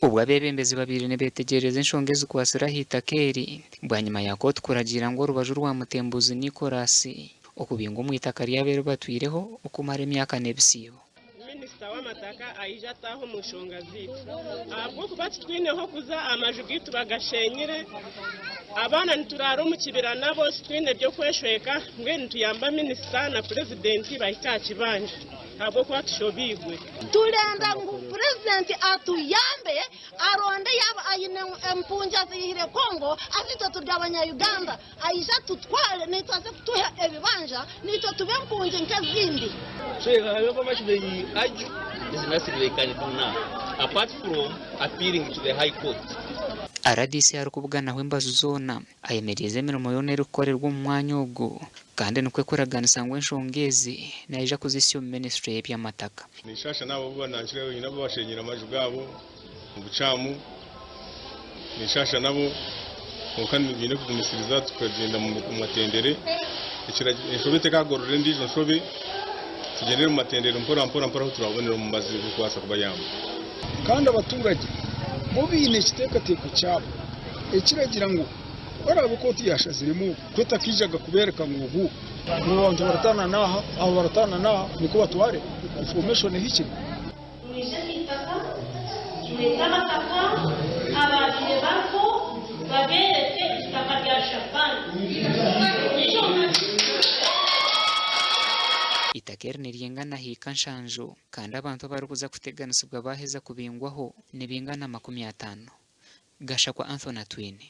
Obwo abeebembezi babaire nibeetegyereza enshonga ezikwatsire aha itaka eri bwanyima ya kooti kuragiira ngu orubaju rwa Mutembuzi Nicholas okubingwa omu itaka ryabo eri batwireho okumara emyaka n'ebisiibo. Minisita w'amataka aije ataahe omu nshonga zaitu ahabw'okuba titwine h'okuza, amaju gaitu bagashenyire, abaana nituraara omu kibira nabo titwine by'okweshweka mbwenu nituyamba minisita na purezidenti bahike aha kibanja ahabw'okuba tushobeirwe. Turenda ngu purezidenti atuyambe aronde yaaba aine empungi aziihire Congo haza itwe turi abanya Uganda aije atutware naitwe aze kutuha ebibanja naitwe tube empungi nk'ezindi. So however much they argue, there's nothing they can do now apart from appealing to the High Court. Rdc arikubuganaho embaju zoona ayemereize emirimo yoona erikukorerwa omu mwanya ogu kandi nikwo kuraganisa ngu enshonga ezi naija kuzihitsya omu minisiture y'eby'amataka. Ninshasha n'abo abu banankire baine abu bashenyire amaju gaabo omu bukyamu. Ninshasha nabo kwonka baine kugumisiriza tukagyenda omu matendere. Enshobe tekagorora endiijo nshobe, tugyendere omu matendere mpora mpora mpora ahu turabonera omubazi ogurikubaasa kubayamba. Kandi abaturage bo baine ekiteekateeko kyabo ekiragira ngu ku araabe kooti yaashaziremu ogu, ku etakaijaga kubeereka ngu ogu ngu abantu barataana n'aha, aba barataana n'aha, nikwo batware information ehikire. Mwije aha itaka, mwete abataka abaabaire bariho, babeereke eitaka rya Shafani. Eitaka eri niryingana hiika nshanju kandi abantu abarikuza kuteganisibwa baaheza kubingwaho nibingana 50. Gashakwa Anthony Atwine.